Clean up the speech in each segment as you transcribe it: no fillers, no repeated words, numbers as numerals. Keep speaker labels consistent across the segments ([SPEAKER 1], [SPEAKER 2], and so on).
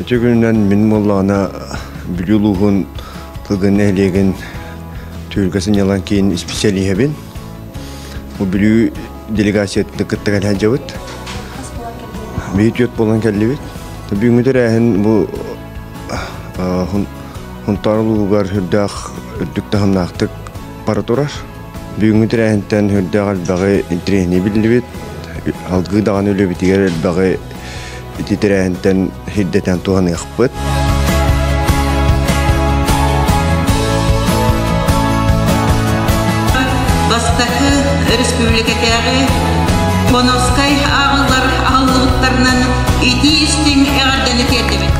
[SPEAKER 1] Үтүө күнүнэн мин буоллаҕына Бүлүү улууһун Тылгын нэһилиэгин Түһүлгэ сынньалаҥ киин исписэлииһэбин. Бу Бүлүү делегациятын кытта кэлэ сылдьабыт. Биһи түөрт буолан кэллибит. Бүгүҥҥү тэрээһин бу Хонтоор улууһугар үрдээх үрдүк таһымнаахтык бара турар. Бүгүҥҥү тэрээһинтэн үрдээх элбэҕи интэриэһинэй биллибит. Алгыы даҕаны үлэбитигэр элбэҕи ити тэрээһинтэн сирдэтэн туһаныахпыт.
[SPEAKER 2] Бастакы республикатааҕы Хоновскай ааҕыллар аһыллыбыттарынан итии-истиҥ эҕэрдэни тиэрдэбит.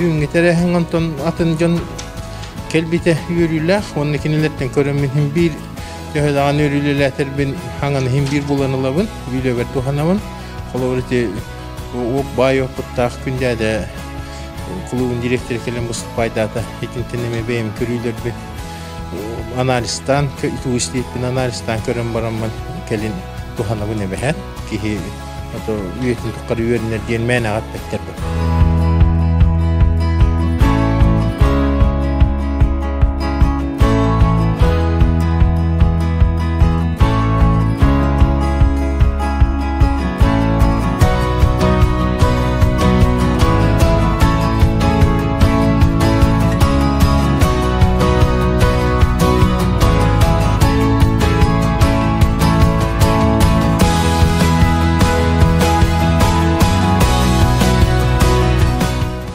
[SPEAKER 3] Бүгүҥҥү тэрээһин онтон атын дьон кэлбитэ үөрүүлээх уонна кинилэртэн көрөммүн иһин биир төһө даҕаны үөрүүлэлээтэрбин хаҥан иһин биир булан ылабын, үлэбэр туһанабын. Холобур ити уоп баай опыттаах күндээдэ кулуубун директора кэлэн выступайдаата итинтэн эмэ бэйэм көрүүлэрбин анализтаан тугу истиэппин анализтаан көрөн бараммын кэлин туһанабын эбэһээт киһи ото үйэтин тухары үөрэнэр диэн мээнэҕэ эппэттэр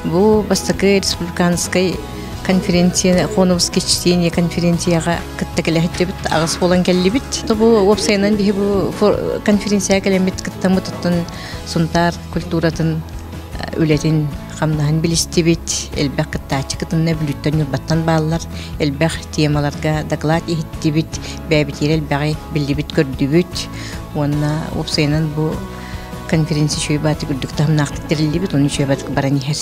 [SPEAKER 4] Бу бастакы республиканскай конференция Хоновское чтение конференцияҕа кытта кэлэһиттибит аҕыс буолан кэллибит. Бу уопсайынан биһи бу конференцияҕа кэлэммит кыттаммыт оттон Сунтаар культуратын үлэтин хамнаһын билистибит, элбэх кыттааччы кытынна Бүлүүттэн Ньурбаттан бааллар, элбэх темаларга доклад иһиттибит, бэйэбитигэр элбэҕи биллибит көрдүбүт уонна уопсайынан бу конференция үчүгэй баатык үрдүк таһымнаахтык тэриллибит, ону үчүгэй баатык баран иһэр.